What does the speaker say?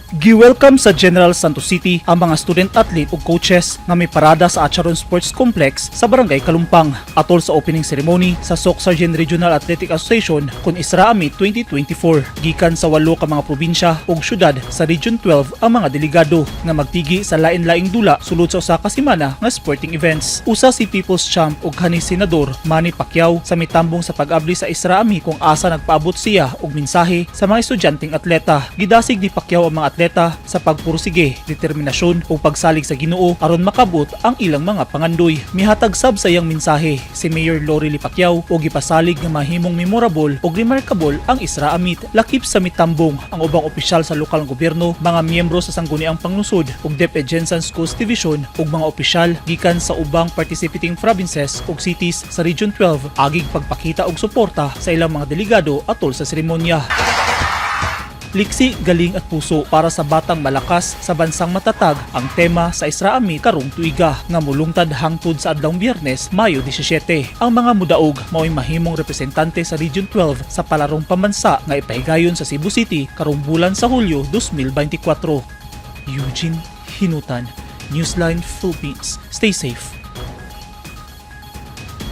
Gi-welcome sa General Santos City ang mga student athlete ug coaches nga may parada sa Acharon Sports Complex sa Barangay Kalumpang atol sa opening ceremony sa Soccsksargen Regional Athletic Association kon Israa Meet 2024. Gikan sa walo ka mga probinsya ug syudad sa Region 12 ang mga delegado nga magtigi sa lain-laing dula sulod sa usa ka semana nga sporting events. Usa si People's Champ ug kanhi Senador Manny Pacquiao sa mitambong sa pag-abli sa Israa Meet, kung asa nagpaabot siya og mensahe sa mga estudyanteng atleta. Gidasig ni Pacquiao ang mga atleta sa pagpursige, determinasyon ug pagsalig sa Ginoo aron makabot ang ilang mga pangandoy. Mihatag sab sa iyang mensahe si Mayor Lorelie Pacquiao ug gipasalig nga mahimong memorable ug remarkable ang Israa Meet. Lakip sa mitambong ang ubang opisyal sa lokal nga gobyerno, mga miyembro sa Sangguniang Panglungsod ug DepEd GenSan Schools Division ug mga opisyal gikan sa ubang participating provinces ug cities sa Region 12 agig pagpakita og suporta sa ilang mga delegado atol sa seremonya. "Liksi, galing at puso para sa batang malakas sa bansang matatag" ang tema sa Israa Meet karong tuiga nga mulungtad hangtod sa adlawng Biyernes, Mayo 17. Ang mga mudaog mao'y mahimong representante sa Region 12 sa palarong pambansa nga ipahigayon sa Cebu City karong bulan sa Hulyo 2024. Eugene Hinutan, Newsline Philippines. Stay safe.